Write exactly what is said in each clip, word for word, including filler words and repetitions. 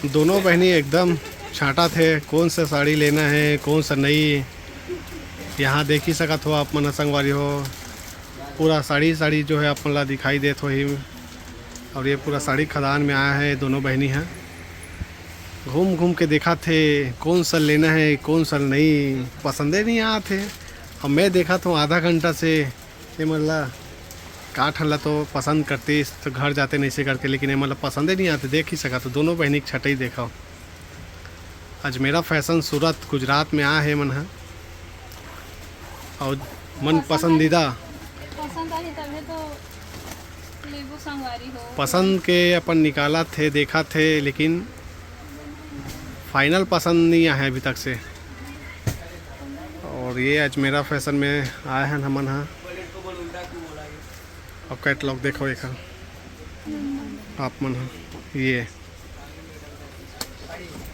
दोनों बहिनी एकदम छांटत हे, कौन सा साड़ी लेना है, कौन सा नहीं। यहाँ देख ही सकत हो आप मन, संगवारी हो, पूरा साड़ी, साड़ी जो है आप मन ला दिखाई देत होही। और ये पूरा साड़ी खदान में आया है दोनों बहिनी ह, घूम घूम के देखत हे कौन सा लेना है, कौन सा नहीं। पसंदे नहीं आत हे। अब मैं देखत हूँ आधा घंटा से, ये मन ला का ठन ला तो पसंद करतीस तो घर जाते नहीं से करके, लेकिन ये मन ला पसंदे नहीं आते। देख ही सकत हो, दोनों बहिनी के छटई देखो। अजमेरा फैशन सूरत गुजरात में आए हे मन ह। और मन पसंदीदा पसंद आही तभे तो लेबो संगवारी हो। पसंद के अपन निकालत हे, देखत हे, लेकिन फाइनल पसंद नहीं आए हे अभी तक से। और ये अजमेरा फैशन में आए हन हमन ह। और कैटलॉग देखो एक आप मन ह, ये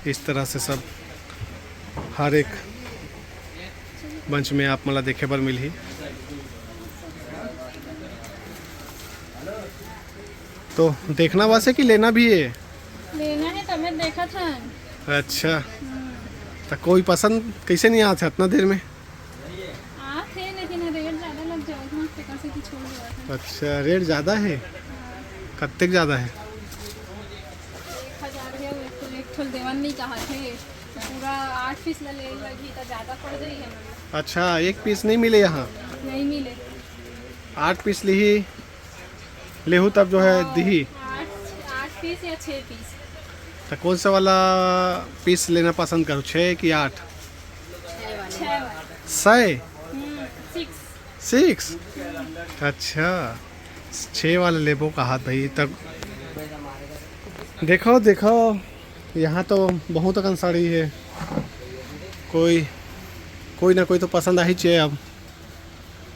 इस तरह से सब हर एक बंच में आप मन ला देखे बर मिलही। तो देखना बस है कि लेना भी है? लेना है तभे देखत हन। अच्छा, हम्म। तो कोई पसंद कैसे नहीं आत हे इतना देर में? आत हे, लेकिन रेट ज्यादा लग जावत ना, तेकर सेती छोड़ देवत हन। अच्छा, रेट ज्यादा है? हाँ। कत्तेक ज्यादा है? एक हजार हे, एक ठो, एक ठो देवन नहीं कहत हे, तो पूरा आठ पीस ला ले लगही, तो ज्यादा पड़ जाही हमन ला। अच्छा, एक पीस नहीं मिले यहाँ? नहीं मिले। आठ पीस लिही, लेहू तब जो है हाँ, दिही। आठ, आठ पीस या छः पीस। तो कौन सा वाला पीस लेना पसंद करो, छः कि आठ? छः वाला। सै? हम्म, सिक्स। सिक्स? अच्छा, छः वाला लेबो कहा भाई। तब देखो, देखो, यहाँ तो बहुत अकन साड़ी है, कोई, कोई ना कोई तो पसंद आ ही चाहिए। अब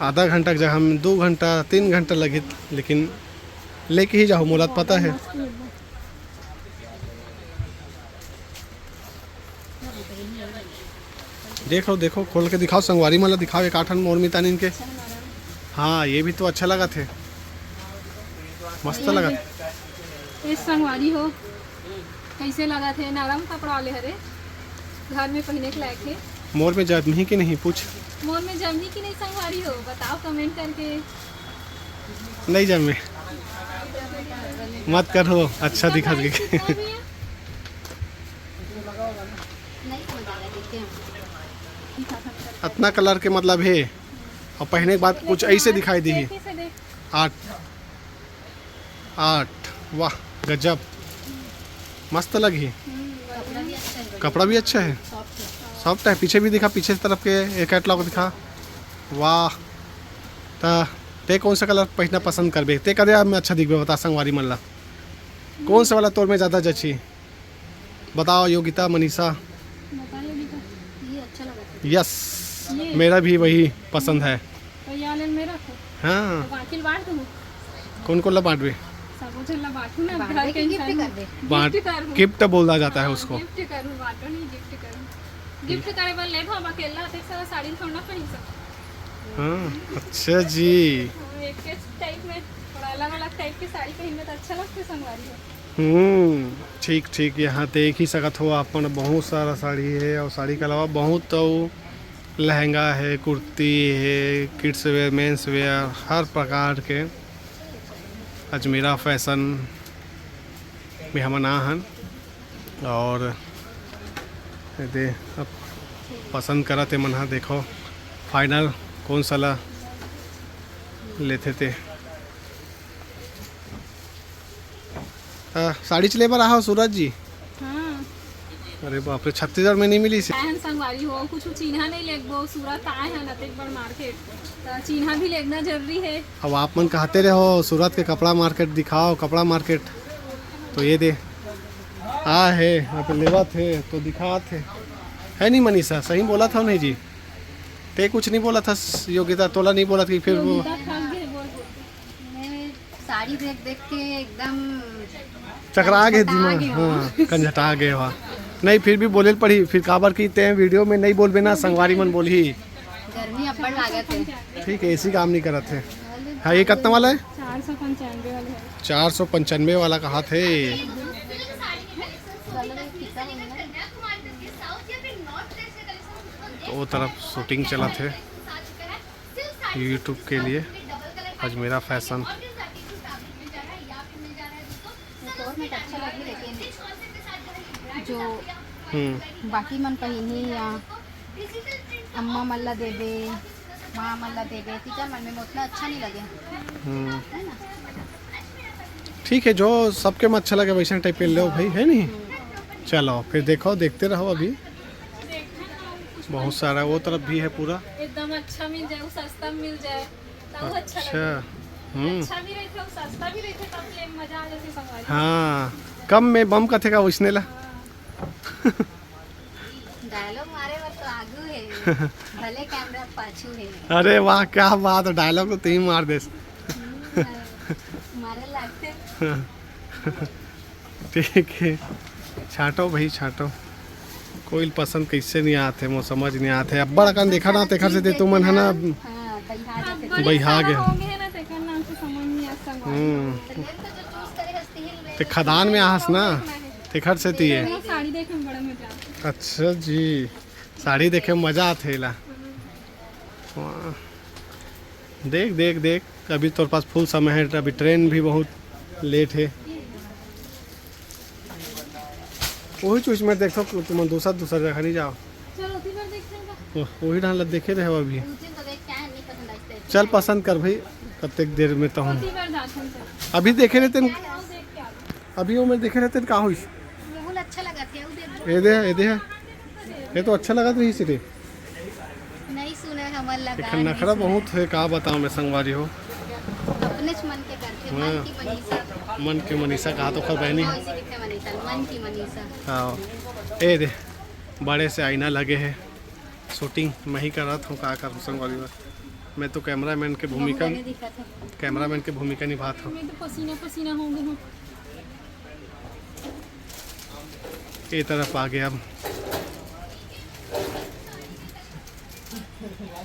आधा घंटा के जगह हम दो घंटा, तीन घंटा लगे, लेकिन लेके ही जाओ, मोला तो पता है। देखो, देखो, खोल के दिखाओ, संगवारी मन ला दिखाओ, एक आठन मोर मितानिन के। हाँ, ये भी तो अच्छा लगत हे, मस्त लगत। ये संगवारी हो, कैसे लगत हे? नरम कपड़ा वाले हरे, घर में पहने के लायक हे। मोर में जमही कि नहीं, पूछ। मोर में जमही कि नहीं संगवारी हो, बताओ कमेंट करके। नहीं जमे, मत करो, अच्छा दिखा दे। अतना कलर के मतलब हे, और पहने के बाद कुछ ऐसे दिखाई दी। आठ, आठ, वाह, गजब, मस्त लगी। कपड़ा भी अच्छा है, सॉफ्ट है। पीछे भी दिखा, पीछे तरफ के एक कैटलॉग दिखा। वाह, त ते कौन सा कलर पहनना पसंद करबे? ते कदे में अच्छा दिखबे, बता संगवारी मन ला, कौन सा वाला तोर में ज़्यादा जची? बताओ योगिता, मनीषा। बताओ योगिता। ये अच्छा लगा था। यस, ये। मेरा भी वही पसंद है। तो ये वाले में रखो। हाँ। तो बाकी बांट दूँ। कौन कौन ला बांटबे? सबो झन ला बांटू ना, बांटबे घर के कि गिफ्ट इंसान करबे? बांट, गिफ्ट करूँ। गिफ्ट बोला जाता है हाँ, उसको। गिफ्ट करूँ, बांटो नहीं, गिफ्ट करूँ। गिफ्ट करे बर ले भाव अकेला, देख सारा साड़ी थोड़ा ना पहन सकते। हाँ, अच्छा जी। हाँ, एक के टाइप में थोड़ा अलग-अलग टाइप के साड़ी पहनबे त अच्छा लगथे संगवारी हो। हम्म, ठीक, ठीक। यहाँ देख ही सकत हो आप मन, बहुत सारा साड़ी है और साड़ी के अलावा बहुत तो लहंगा है, कुर्ती है, किड्स वेयर, मेंस वेयर, हर प्रकार के अजमेरा फैशन में हमन आ हन। और ये दे, अब पसंद करत हे मन ह, देखो फाइनल कौन सा ला लेथे ते। आ, साड़ी च ले बर आहो सूरज जी। हाँ। अरे बाप रे, छत्तीसगढ़ में नहीं मिली से। एहन संगवारी हो, कुछ चिन्हा नहीं लेगबो, सूरत आए हैं अतेक बड़ मार्केट, तो चिन्हा भी लेना जरूरी है। अब आप मन कहते रहो सूरत के कपड़ा मार्केट दिखाओ, कपड़ा मार्केट, तो ये दे आ है, यहाँ पे लेवत है तो दिखात है, है नहीं मनीषा? सही बोला था नहीं जी? ते कुछ नहीं बोला था योगिता, तोला नहीं बोला था कि फिर वो योगिता थक गए बोल बोल के। मैं साड़ी देख देख के एकदम चकरा गए कंझटा दिमाग, गए हो। हाँ, कंझटा गए हो। नहीं, फिर भी बोले पड़ी, फिर काबर की ते वीडियो में नहीं बोलबे ना, संगवारी मन बोलही। गर्मी अब्बड़ लागत है। ठीक है, एसी काम नहीं करत है। हाँ, ये कितना वाला है? चार सौ पंचानवे वाला है। चार सौ पंचानवे वाला कहा थे। तो वो तरफ शूटिंग चलत हे YouTube के लिए, अजमेरा फैशन। एक और में अच्छा लगी, लेकिन जो हम्म। बाकी मन पहिनी या अम्मा मन ला देबे, माँ मन ला देबे, तीजा मन में उतना अच्छा नहीं लगे, हम्म। है ना? ठीक है, जो सबके में अच्छा लगे वैसे टाइप के लो भाई, है नहीं? चलो फिर देखो, देखते रहो, अभी बहुत सारा वो तरफ भी है पूरा। एकदम अच्छा मिल जाए, वो सस्ता में मिल जाए, तो वो अच्छा अच्छा। लगे। हम्म। अच्छा भी रहते, वो सस्ता भी रहते, तब ले मजा आ जाते संगवारी। हाँ, कम में बम कथे का वैसने ला। डायलॉग मारे बर तो आगू है, भले कैमरा पाछू है। अरे वाह, क्या बात है, डायलॉग तो तीन मार देस। मारे लागते। ठीक है, छांटो भाई छांटो। कोई पसंद कैसे नहीं आते, मोर समझ नहीं आते। अब्बड़ अकन देखा ना, तेखर से ते तुमन है ना। हाँ, बइहा जाते। बइहा गे। हो गए ना, तेकर नाम से समझ नहीं आता संगवारी। हम्म। तो ये तो जो चूज करे हस्ती हिल रहे ते खदान में आहस ना, तेखर से तिए। वो साड़ी देखे में बड़ा मजा आता। अच्छा जी, साड़ी देखे में मजा आते ला। वाह। देख देख देख, अभी तोर पास फुल समय है, अभी ट्रेन भी बहुत लेट है। वही चूज में देखो, तुम दूसरा दूसरा जगह नहीं जाओ। चलो उसी पर देखते हैं का। वह- वही डाल देखे रहे हो अभी। उस दिन तो देख क्या नहीं पसंद आता है। चल पसंद कर भाई, कतेक देर में तो हम उसी पर जाते हैं चल। अभी देखे रहते न, आओ देख के आ जाओ। अभी वो मैं देखे रहते न, का होइस? वो अच्छा लगा था, वो दे दो। ये दे, ये दे है, ये तो अच्छा लगा रही सिरे। नहीं सुना है हमर लगा। एखन नखरा बहुत है, का बताऊं मैं संगवारी हो। अपने मन के करके, हाँ। मन की मनीषा। मन के मनीषा कहा तो ओकर बहनी। हाँ, इसी लिखे मनीषा, मन की मनीषा। हाँ, ए दे, बड़े से आईना लगे है। शूटिंग मैं ही करत हूँ, का करूँ संगवारी हो। मैं तो कैमरामैन के भूमिका, लगे दिखा था। कैमरामैन के भूमिका निभात हूँ। मैं तो पसीना पसीना हो गई हूँ। ये तरफ आ गया अब।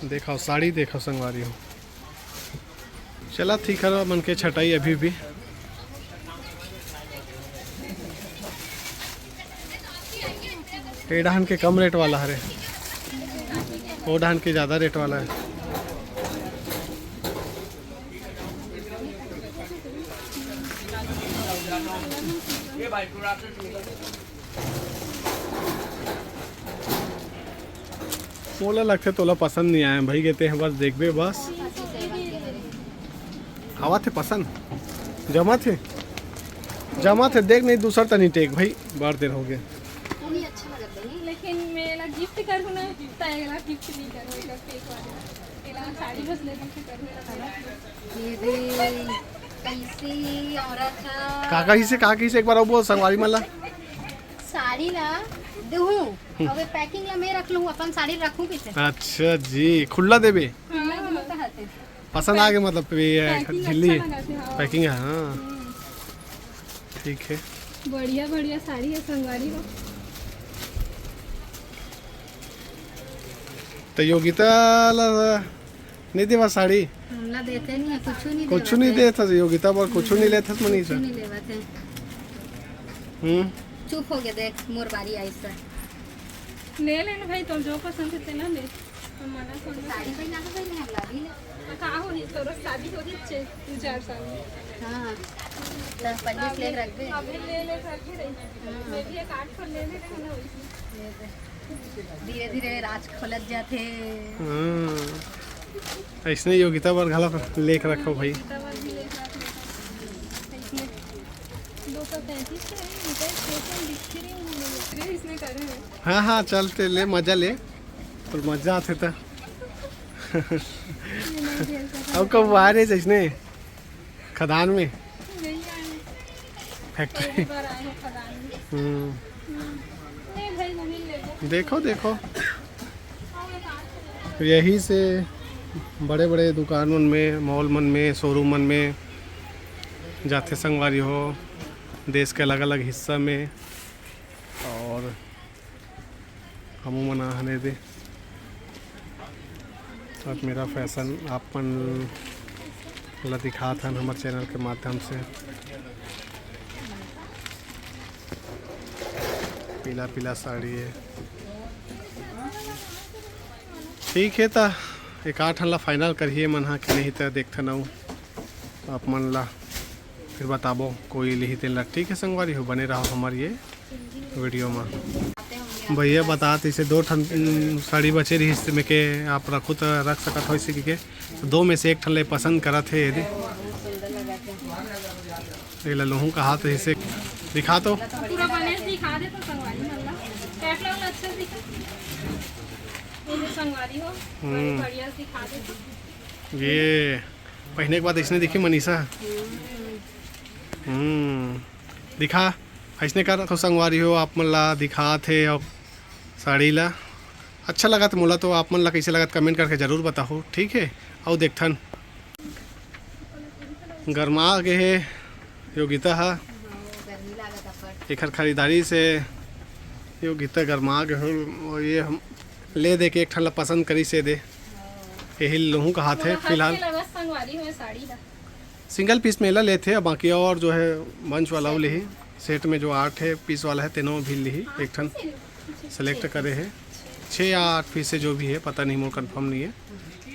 देखो साड़ी देखो संगवारी हो। चला ठीक है, मन के छटाई अभी भी। ये डाहन के कम रेट वाला हरे, वो डाहन के ज़्यादा रेट वाला है। मोला लगथे तोला पसंद नहीं आया भाई, कहते हैं बस देखबे बस। आवा थे पसंद, जमा थे, जमा थे, देख नहीं दूसर तनी टेक भाई, बार देर हो गया। वो नहीं अच्छा लगता है। लेकिन मैं एला गिफ्ट करूँ ना, तो एला गिफ्ट नहीं करूँ, एला फेंक वाले। एला साड़ी बस ले गिफ्ट करूँ, एला गलत नहीं। ये भी कैसी औरत है। का कही से, का कही से एक बार और बोल संगवारी मन ला। साड़ी ला दूँ, अबे पैकिंग ला मैं रख लूँ, अपन साड़ी रखूँ किसे? अच्छा जी, खुला देबे। हाँ, वो तो हते। पसंद आ गए, मतलब ये पैकिंग झिल्ली अच्छा लगा थे, हाँ। पैकिंग है, हाँ। ठीक है। बढ़िया बढ़िया साड़ी है संगवारी हो। तो योगिता ला नहीं देवा साड़ी, हमला देते नहीं है, कुछ नहीं कुछ नहीं देता योगिता, पर कुछ नहीं लेता मनीषा। कुछ नहीं लेवा थे। हम्म। चुप हो गया, देख मोर बारी आई सर। ले लेना भाई, तो जो पसंद है तेना ले। हम मना थोड़ी ना। साड़ी पहना के पहले हमला भी ले। तो का होही, तोर शादी होही छे दू चार साल में। हाँ, तो पल्ली से लेके रख दे। अभी ले ले करके रही। मैं भी एक आठ पर ले ले रहे ना वैसे। धीरे धीरे राज खोलत जाते। हाँ। ऐसने योगिता बर घला लेख रखो भाई। तब अभी ले रख लेता हूँ। इसमें दो सौ पैंतीस के है, इनका स्टेशन दिख ही रही हूँ मैं। इसमें करे हुए। हाँ हाँ, चल ते ले, मजा ले, पर मजा आते था। ये नहीं झेल सकते। अब कब आ रहे जैसने खदान में नहीं आए। फैक्ट्री। पहली बार आए हैं खदान में। हम्म। नहीं भाई, वहीं ले लो। देखो देखो, यही से बड़े बड़े दुकान मन में, मॉल मन में, शोरूम मन में जाते संगवारी हो, देश के अलग अलग हिस्सा में। और हमू मन आहने दे अजमेरा फैशन आप मन ला दिखात हन हमर चैनल के माध्यम से। पीला पीला साड़ी हे। ठीक हे, त एक आठ ठन ला final करही मन हा कि नहीं, त देखथन अउ आप मन ला फिर बताबो कोई लिही तेन ला। ठीक हे संगवारी हो, बने रहो हमर ये video मा। भैया बतात इसे दो ठन, उम, साड़ी बचे रहिस, में के आप रखू त रख सकत हो इसे के। तो दो में से एक ठन ले पसंद करत हे यदि। ये ला लूहूं कहात हे इसे दिखा तो। पूरा बने से दिखा दे तो संगवारी मन ला। Catalog ला अच्छा से दिखा। ये जो संगवारी हो, हम्म। बड़े बढ़िया से दिखा दे तो। ये पहने के बाद इसने दिखी मनीषा। हम्म, दिखा, अइसने कर तो संगवारी हो, आप मन ला दिखात हे अउ साड़ी ला अच्छा लगत मोला, तो आप मन ला कइसे लगत comment करके जरूर बताहू, ठीक हे। अउ देखथन गरमा गे हे योगिता हा, एखर खरीदारी से योगिता गरमा गे हो। ये हम ले दे के एक ठन ला पसंद करी से दे, यही लूहूं कहात हे फिलहाल। लगत संगवारी हो साड़ी ला। Single piece में एला लेथे, बाकी और जो है bunch वाला वो लेही, set में जो आठ हे piece वाला हे, तेनो भी लेही, एक ठन select करे हे, छः या आठ piece हे, जो भी हे, पता नहीं, मोर confirm नहीं हे,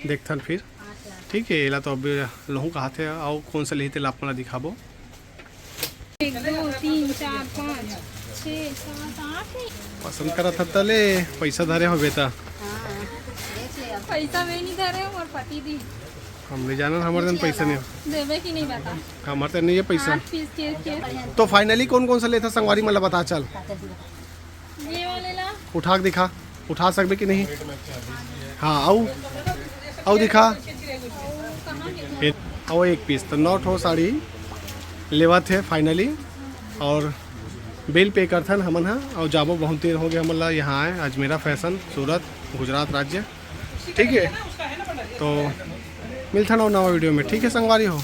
देखथन फिर। ठीक हे, एला तो अब लूहूं कहात हे, अउ कौन सा लेही तेला आप मन ला दिखाबो। एक, दो, तीन, चार, पाँच, छः, सात, आठ हे। पसंद करत हस त ले, पैसा धरे होबे त। हाँ, देख ले अब। पैसा में नहीं धरे, मोर पति दी। हम नहीं जानन, हमर जन पैसा नहीं। देबे कि नहीं बता। हमर जन नहीं हे पैसा। आठ piece के, के। तो finally कौन कौन सा लेथा संगवारी मन ला बता चल। ये वाले ला। उठा के दिखा, उठा सकबे कि नहीं? हाँ, अउ, अउ दिखा। ये, अउ एक piece तो नौ ठो साड़ी लेवत हे finally। अउ bill pay करथन हमन हा, अउ जाबो, बहुत देर हो गया हमन ला यहाँ आए, अजमेरा फैशन, सूरत, गुजरात राज्य। ठीक हे, तो मिलथन अउ नवा video में। ठीक हे संगवारी हो,